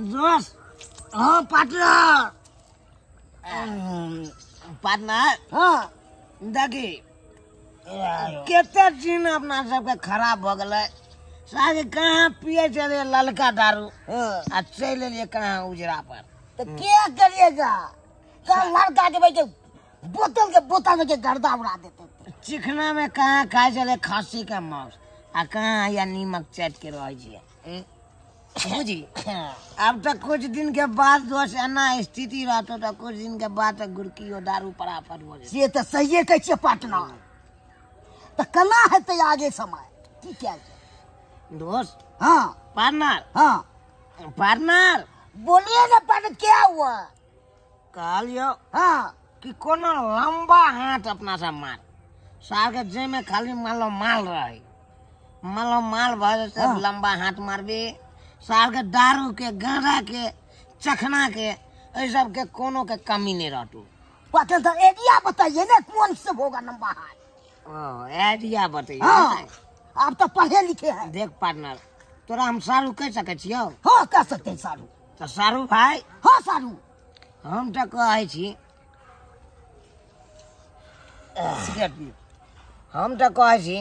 दोस्त हाँ partner partner हाँ देखी कते दिन अपना सबके खराब भ गेलै। सारे कहाँ पिए चले ललका दारू आ चलि एलियै कहाँ उजरा पर। तो क्या करिएगा, कल लड़का के भाई बोतल के बोतल में के गर्दा उड़ा देते थे। चिकना में कहाँ खाए चले खांसी का मांस आ कहाँ या नीमक चाट के रह छियै बुझी। अब तो कुछ दिन के बाद दोस्त एना स्थिति रहतो तो कुछ दिन के बाद गुड़कियो दारू परापर हो जेतै। से तो सहिए कहै छियै पार्टनर, तो कला हेतै आगे समय की कयल जाय दोस्त। हाँ पार्टनर हाँ पार्टनर बोलिए ना पार्टनर, क्या हुआ? कहलियो हाँ कि कोनो लंबा हाथ अपना सब मार सार के जाहिमे खाली मालो माल रहे, मालो माल भऽ जेतै। हाँ। लंबा हाथ मारबी सार के दारू के गांजा के चखना के एहि सब के कोनो के कमी नहीं रहतौ। पार्टनर तो एरिया बताइए ना कौन से होगा लंबा हाथ। ओ एरिया बताइए। हाँ आप तो पढ़े लिखे हैं। देख पार्टनर तोरा हम सारू कह सकै छियौ? हाँ कह सकते हैं सारू। तो सारू भाई हाँ सारू हम तो कहै छी सिगरेट पी। हम तो कहै छी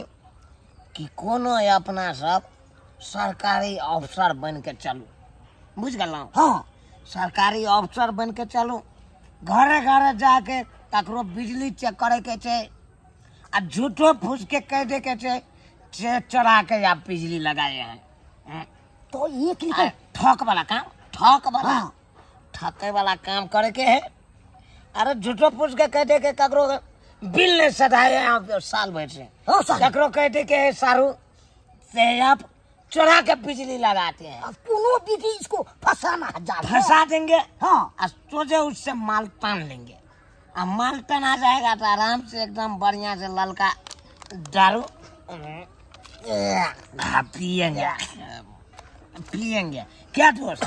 कि कोनो अपना सब सरकारी अफसर बन के चलू, बुझ गेलहुँ? हाँ सरकारी अफसर बन के चलू, घरे घरे जाके ककरो बिजली चेक करे के छै आ झूठो फूस के कह दे के छै चढ़ा के आप बिजली लगाए हैं। तो ये ठक वाला काम, ठक वाला हाँ। ठके वाला काम करे के है। अरे झूठो फूस के कह दे के ककरो बिल नहीं सधाए हैं आप साल भर से। हाँ ककरो कह दे के सारू से आप चढ़ा के बिजली लगाते हैं। अब कोनो विधि इसको फंसाना है, फंसा देंगे। हाँ और सोचे उससे माल तान लेंगे। अब माल तान आ जाएगा तो आराम से एकदम बढ़िया से ललका दारू पियेंगे पियेंगे क्या दोस्त।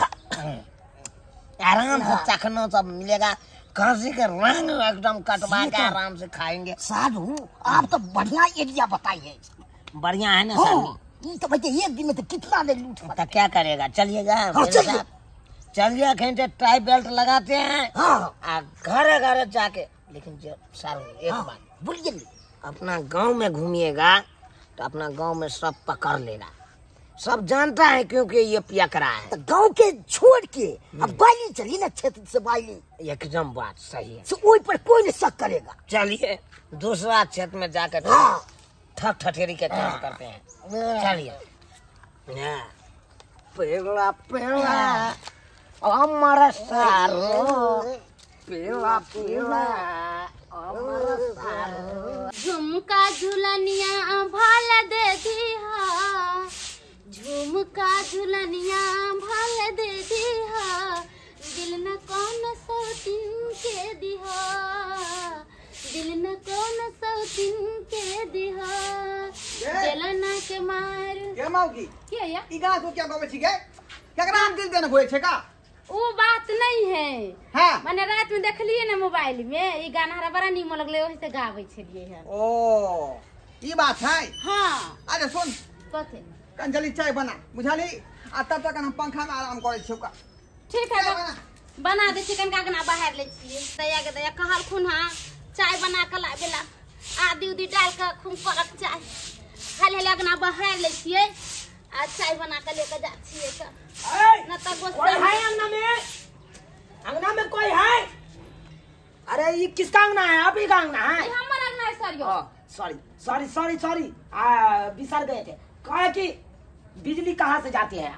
आराम से चखना सब मिलेगा, खांसी के रंग एकदम कटवा के आराम से खाएंगे। साधु आप तो बढ़िया एरिया बताइए। बढ़िया है ना साधु? ये तो भैया एक दिन में तो कितना ले लूट तो क्या करेगा। चलिएगा चलिए चलिए कहीं टाई बेल्ट लगाते हैं। हाँ घरे घरे जाके। लेकिन सारू एक बात बोलिए, अपना गांव में घूमिएगा तो अपना गांव में सब पकड़ लेगा, सब जानता है क्योंकि ये पियकरा है। तो गांव के छोड़ के अब बाली चली ना क्षेत्र से बाली, एकदम बात सही है। तो पर कोई नहीं शक करेगा। चलिए दूसरा क्षेत्र में जाकर ठक ठठेरी के काम करते हैं। चलिए पेड़ा पेड़ा अमर सारो पेड़ा पेड़ा अमर सारो। झुमका झुलनिया भाल दे दिहा, झुमका झुलनिया भाल दे दिहा, दिल न कौन सौतीन के दिहा, दिल न कौन सौतीन के दिहा, जलना के मार। के मौगी के या ई गाना तू क्या गाबै छी गे? केकरा हम दिल देने होय छै का? वो बात नहीं है। हाँ माने रात में देखलिए ना मोबाइल में ई गाना हमरा बड़ा नीमन लगले, ओही से गाबै छलिए हन। ओ ई बात है। हाँ अरे सुन कथि कंजली चाय बना बुझाली, आ तब तक हम पंखा में आराम करै छियौ का। ठीक है बना दे छी, कनका कना बाहर ले छिए। दया के दया कहल खुन हां चाय बना के लाबेला, आदि उदी डाल के खूब कड़क चाय खाली हले अगना बाहर ले छिए आ चाय बना के लेके जा छिए त न त कोई है अंगना में? अंगना में कोई है? अरे ये किसका अंगना है? आप ही का अंगना है? ये हमर अंगना है सर। यो सॉरी सॉरी सॉरी सॉरी, बिसर गए थे। कहे कि बिजली कहाँ से जाती है,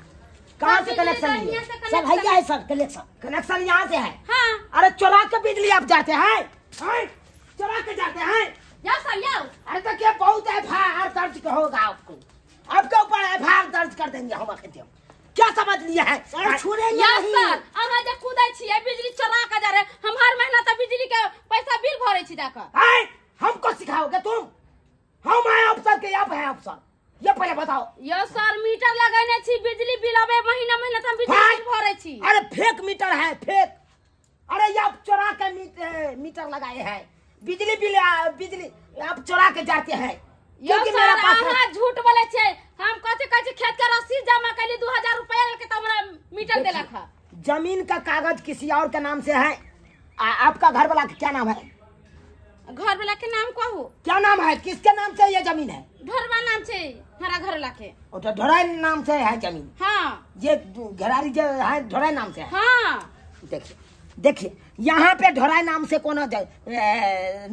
कहाँ से कनेक्शन लिए? सब है है सर कनेक्शन, कनेक्शन यहाँ से है। हाँ। अरे चुरा के बिजली आप जाते हैं, चुरा के जाते हैं। जाओ सर जाओ। अरे तो क्या बहुत एफआईआर दर्ज होगा आपको, आपके ऊपर एफआईआर दर्ज कर देंगे हम। आखिर क्या समझ लिया है सर? छोड़ेंगे नहीं सर, अहाँ जे कूदै छियै बिजली चोरा के जा रहे, हम हर महीना त बिजली के पैसा बिल भरै छी जाकर। हमको सिखाओगे तुम? हम है अफसर के आप है अफसर, ये पहले बताओ। यो सर मीटर लगैने छी, बिजली बिल आबे महीना महीना त हम बिजली बिल भरै छी। अरे फेक मीटर है फेक। अरे ये आप चोरा के मीटर लगाए हैं, बिजली बिल बिजली आप चोरा के जाते हैं। क्योंकि मेरा पास झूठ बोले छी, किसी और के नाम से है। आपका घर वाला का क्या नाम है? घर वाला के नाम कहू। क्या नाम है, किसके नाम से ये जमीन है? ढोरवा नाम से, हमारा घर वाला के। ओ तो ढोराई नाम से है जमीन। हाँ, ये घरारी जो है ढोराई नाम से है। हाँ, देखिए देखिए यहाँ पे ढोराई नाम से कोनो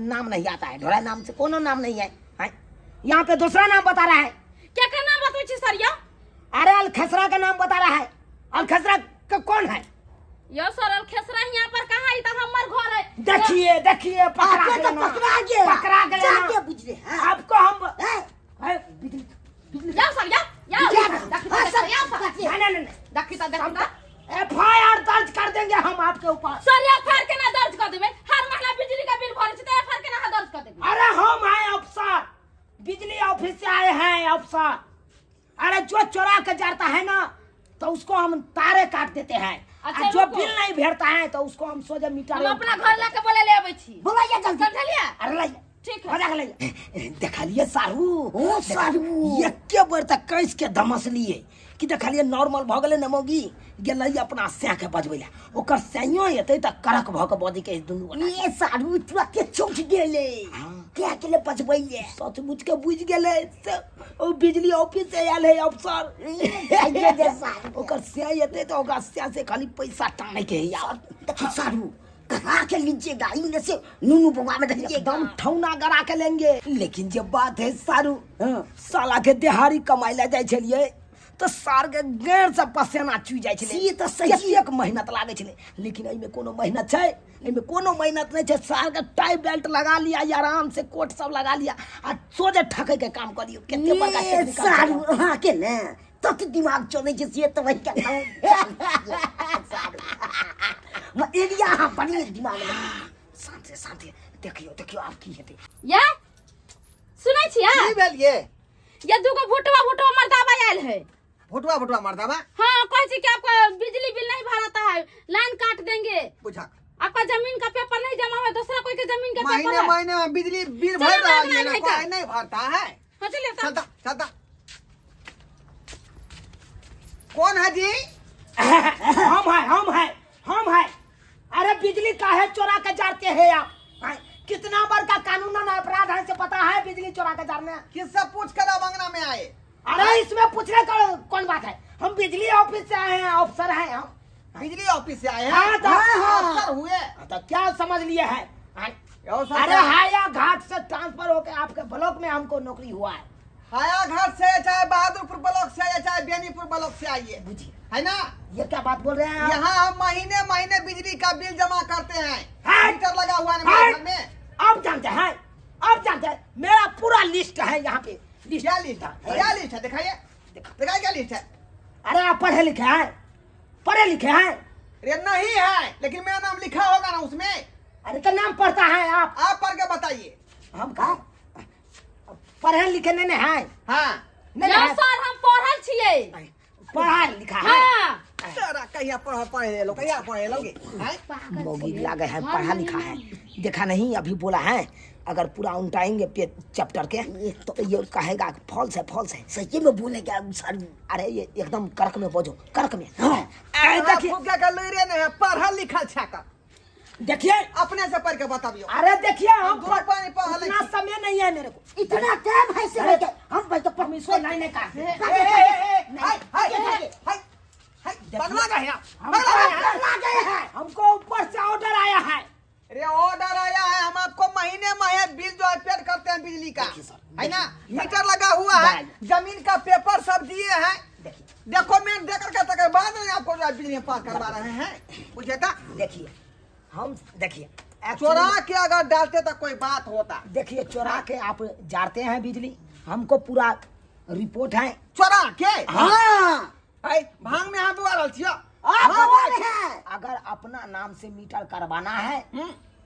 नाम नहीं आता है, ढोराई नाम से कोनो नाम नहीं है, है? यहाँ पे दूसरा नाम बता रहा है। क्या का नाम बतबै छी सर यो? अरे अलखसरा का नाम बता रहा है। अलखसरा का कौन है यो सर? अलखसरा यहाँ पर कहाँ है? तो हमर घर है। देखिए देखिए पकड़ा गया, पकड़ा गया, पकड़ा गया। जाके बुझ रहे हैं आपको हम। बिजली बिजली जाओ सर, जाओ जाओ। नहीं नहीं देखी तो देखी तो एफआईआर दर्ज कर देंगे हम आपके ऊपर। सर एफआईआर के ना दर्ज कर देबे, हर महीना बिजली का बिल भरे छी त एफआईआर के ना दर्ज कर देबे। अरे हम हैं अफसर, बिजली ऑफिस से आए हैं अफसर। अरे जो चोरा के जाता है ना तो उसको हम तारे काट देते हैं। अच्छा, जो बिल नहीं भरता है तो उसको हम सोझे मीटर हम अपना घर लाके बोले ले आबै छी। बोलाइए जल्दी, समझलिए? अरे लाइए, ठीक है मजाक लाइए। देखलिए सारू, ओ सारू एके बेर त कैस के धमस लिए कि देखलिए नॉर्मल भ गेलै न मौगी गेलै अपना सैं के बजबै ला, ओकर सैयो एतै त कड़क भ के बजै के दुनू गोटा। ये सारू तुरंत चौंक गेलै, क्या के ले बजबै ले? सचमुच के बुझि गेलै से ओ बिजली ऑफिस से आयल है अफसर। ओकर सैं एतै त ओकरा सैं से खाली पैसा टानै के है यार। देखो सारू कहाँ के लीजिएगा, इनमें से नूनू बउआ में रहिएगा, एकदम ठौना गरा के लेंगे। लेकिन जब बात है सारू, साला के देहारी कमाई ला जाइ छलिए तो सार के गैर से पसेना चुइ जाइ छलै। से तऽ सही एक मेहनत लागै छलै, लेकिन एहिमे कोनो मेहनत छै? एहिमे कोनो मेहनत नहि छै। सार के टाई बेल्ट लगा लिया या आराम से कोट सब लगा लिया आ सोझे ठकै के काम करियो। कते बड़का टेक्निकल सारू अहाँ के ने तत दिमाग चलै छै से तऽ वही के एरिया अहाँ बढ़िया दिमाग लगे। शांति शांति देखियो देखियो आब की हेतै। या सुनै छियै की भेल ये? ये दूगो भुटवा भुटवा मर्दाबा आयल है। भुटवा भुटवा मर्दाबा? हाँ, कहै छी कि आपका बिजली बिल नहीं भराता है, लाइन काट देंगे। बुझा आपका जमीन का पेपर नहीं जमा हुआ, दूसरा कोई के जमीन का पेपर महीने महीने में बिजली बिल भर रहा है ना, कोई नहीं भरता है। हां चलिए चलता चलता। कौन है जी? हम है हम है हम है। अरे बिजली काहे चोरा के जाते हैं आप? कितना बड़का कानूनन अपराध है से पता है बिजली चोरा के जाने? किससे पूछ कर आप अंगना में आए? अरे इसमें पूछने का कौन बात है, हम बिजली ऑफिस से आए हैं, अफसर हैं हम। बिजली ऑफिस से आए हैं? हाँ, तो अफसर हुए तो क्या समझ लिए है? अरे हाया घाट से ट्रांसफर होकर आपके ब्लॉक में हमको नौकरी हुआ है। हाया घाट से चाहे बहादुरपुर ब्लॉक से आइए चाहे बेनीपुर ब्लॉक से आइए, बुझिए है ना? ये क्या बात बोल रहे हैं आप? यहाँ हम महीने महीने बिजली का बिल जमा करते हैं, मीटर लगा हुआ है घर में। आप जानते हैं, आप जानते हैं मेरा पूरा लिस्ट है यहाँ पे। क्या लिस्ट है? क्या लिस्ट है दिखाइए, दिखाइए क्या लिस्ट है? अरे आप पढ़े लिखे हैं? पढ़े लिखे हैं? अरे नहीं है, लेकिन मेरा नाम लिखा होगा ना उसमें। अरे तो नाम पढ़ता है आप पढ़ के बताइए। हम का पढ़े लिखे नहीं है? हाँ नहीं सर, हम पढ़ल छियै। पढ़ा लिखा है? हाँ। तोरा कहिया पढ़ पढ़े लो, कहिया पढ़े लोगे? मौगी लागे है पढ़ा लिखा है, देखा नहीं अभी बोला है अगर पूरा उल्टाएंगे चैप्टर के तो ये कहेगा फॉल्स है फॉल्स है। सही में बोलेगा सर। अरे ये एकदम कर्क में बोझो, कर्क में। हाँ। देखिए पढ़ल लिखल छा, देखिए अपने से पढ़ के बताबियो। अरे देखिए हम इतना समय नहीं है मेरे को, इतना टाइम है से हम भाई तो परमिशन नहीं का। पगला गए हैं, पगला गए हैं, हमको ऊपर से ऑर्डर आया है। अरे ऑर्डर आया है, हम आपको महीने महीने बिल जो है पेड करते हैं बिजली का, है ना? मीटर लगा हुआ है, जमीन का पेपर सब दिए हैं। डॉक्यूमेंट देकर के तक बाद में आपको जो बिजली पास करवा रहे हैं। बुझे था? देखिए हम देखिए चोरा के अगर डालते तो कोई बात होता। देखिए चोरा के आप जाते हैं बिजली, हमको पूरा रिपोर्ट है। चोरा के? हाँ भांग में हाथ वाला छियो। अगर अपना नाम से मीटर करवाना है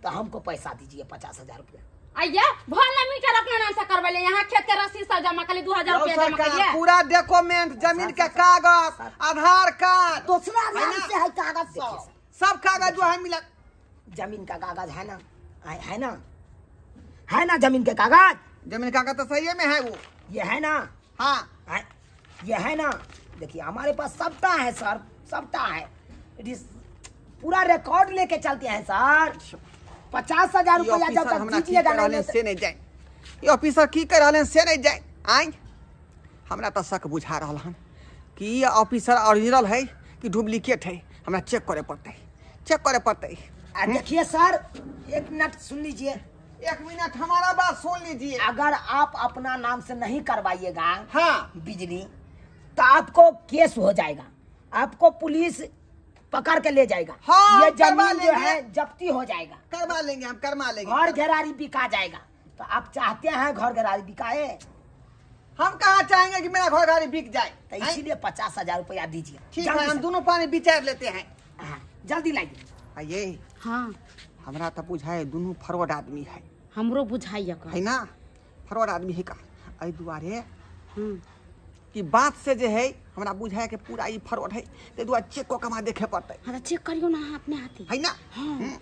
तो हमको पैसा दीजिए 50,000 रुपया। आइया भला मीटर अपना नाम से करवा ले, यहाँ खेत के रसीद सब जमा कर 2000 रुपया जमा करिए। पूरा डॉक्यूमेंट, जमीन के कागज, आधार कार्ड, दूसरा नाम से है कागज, सब कागज जो है मिला। जमीन का कागज है ना, है ना, है ना जमीन के कागज? जमीन कागज तो सही में है वो, ये है ना? हाँ ये है ना। देखिए हमारे पास सबटा है सर, सबटा है। It is पूरा रिकॉर्ड लेके चलते हैं सर। 50,000 रुपया जब तक दीजिएगा नहीं से नहीं जाए। ये ऑफिसर की कर रहल से नहीं जाए। आइ हमरा तो शक बुझा रहल हन कि ये ऑफिसर ओरिजिनल है कि डुप्लीकेट है। हमरा चेक करे पड़तै, चेक करे पड़तै। देखिए सर एक मिनट सुन लीजिए, एक मिनट हमारा बात सुन लीजिए। अगर आप अपना नाम से नहीं करवाइएगा हाँ बिजली, तो आपको केस हो जाएगा, आपको पुलिस पकड़ के ले जाएगा। हाँ, ये जमीन जो है जब्ती हो जाएगा। करवा लेंगे हम, करवा लेंगे। घर घेरारी बिका जाएगा। तो आप चाहते हैं घर घेरारी बिकाए? हम कहाँ चाहेंगे कि मेरा घर घेरारी बिक जाए, तो इसीलिए 50,000 रुपया दीजिए। ठीक है, हम दोनों पानी विचार लेते हैं। हाँ, जल्दी लाइए। आइए। हाँ हमरा तो बुझाए दोनों फरवड आदमी है। हमरो बुझाइए है ना, फरवड आदमी है का एहि दुआरे कि बात से जे है हमरा बुझाए के पूरा ई फरवड है, ते दुआरे चेक को कमा देखे पड़तै। हाँ चेक करियो ना अपने हाथी है ना। हाँ।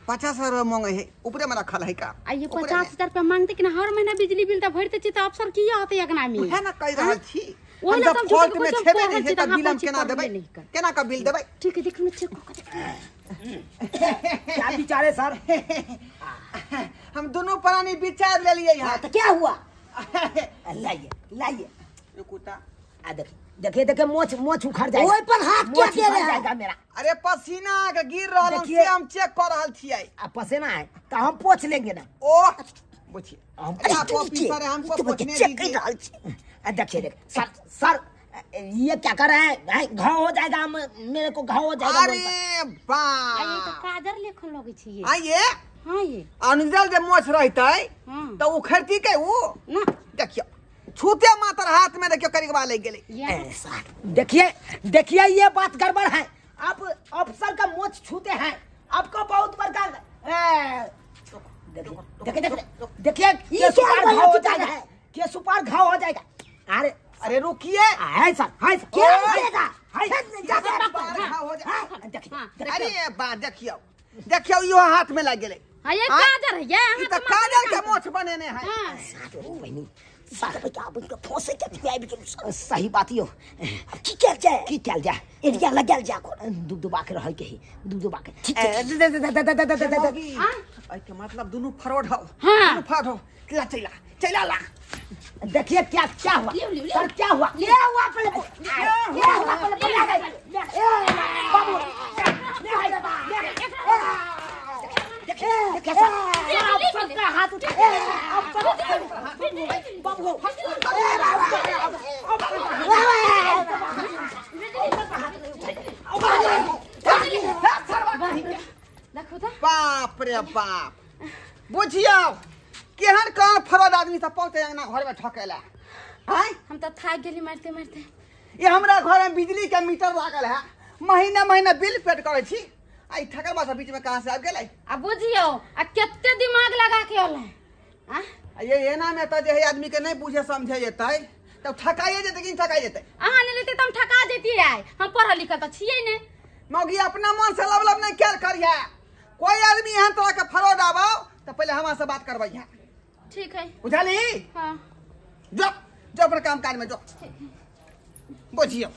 50,000 मांगे है, ऊपरे में रखल है का। आ ये 50,000 रुपया मांगते कि ना हर महीना बिजली बिल त भरते छी त अफसर की आते अगना में है ना। कह रहल छी ओहि हम हम फॉल्ट में छेबे नहीं है त बिल हम केना देबै, केना का बिल देबै? ठीक है देखियो ना चेक क क्या विचारे सर? हम दोनों प्राणी विचार ले लिए। हाँ तो क्या हुआ? लाइए लाइए कुत्ता। आ देखिए देखिए देखिए मोछ मोछ उखड़ जाएगा। ओए पर हाथ क्या दे रहा जाएगा मेरा। अरे पसीना के गिर रहल से हम चेक कर रहल छियै। आ पसीना है तो हम पोछ लेंगे ना। ओ पूछिए हम आप ऑफिसर है, हमको पूछने दीजिए। देखिए देखिए सर, सर ये क्या कर रहे हैं? घाव हो जाएगा, हम मेरे को घाव हो जाएगा। अरे बा ये तो काजर लेखन लगै छी। आइए। हां ये अनुजल जे मोछ रहतै त उखड़ती के उ ना। देखियो छूते मात्र हाथ में देखियो करीबा लग गेलै। देखिए देखिए ये बात गड़बड़ है। आप अफसर का मोछ छूते हैं, आपको बहुत बड़का देखिए देखिए देखिए ये सुपार घाव हो जाएगा, ये सुपार घाव हो जाएगा। अरे अरे रुकिए। हाय सर, हाय सर, क्या रुकेगा? घाव हो जाएगा। अरे बा देखियो देखियो यो हाथ में लग गेलै। हां ये काजर है, ये त काजर के मोछ बनेने है। सही बात यो। की कयल जाए? की कयल जाए? एरिया लगायल जा डूब डुबा के रहै के ही, डूब डुबा के। एहि के मतलब दुनू फरवड हो, दुनू फरवड हो। चला चला चला ला। देखिए क्या क्या हुआ सर, क्या हुआ? क्या हुआ पहले क्या हुआ पहले बाबू? देखिए सर, अफसर का हाथ उठा, अफसर बाबू बाप रे बाप। बुझियो केहन कौन फरवड आदमी सब पहुंचे अंगना घर में ठकेला। हां हम तो थाक गेली मारते मारते। ये हमरा घर में बिजली के मीटर लागल है, महीना महीना बिल पेड करै छी। आई ठकरबा सब बीच में कहां से आबि गेलै? आ बुझियो आ केते दिमाग लगा के अलै। हां ये एना में त जे है आदमी के नहीं बुझे समझे जेतै तब ठकाइए जेतै कि ठकाइ जेतै? अहाँ ने लेते त हम ठका जेतियै। आइ हम पढ़ल लिखल त छियै ने। मौगी अपना मन से लब लब नहीं कैल करिया। कोई आदमी एहन तरह के फरौड आबो त पहले हमरा से बात करबै। ठीक है बुझली? हां जो जो अपना काम काज में जो। बुझियो।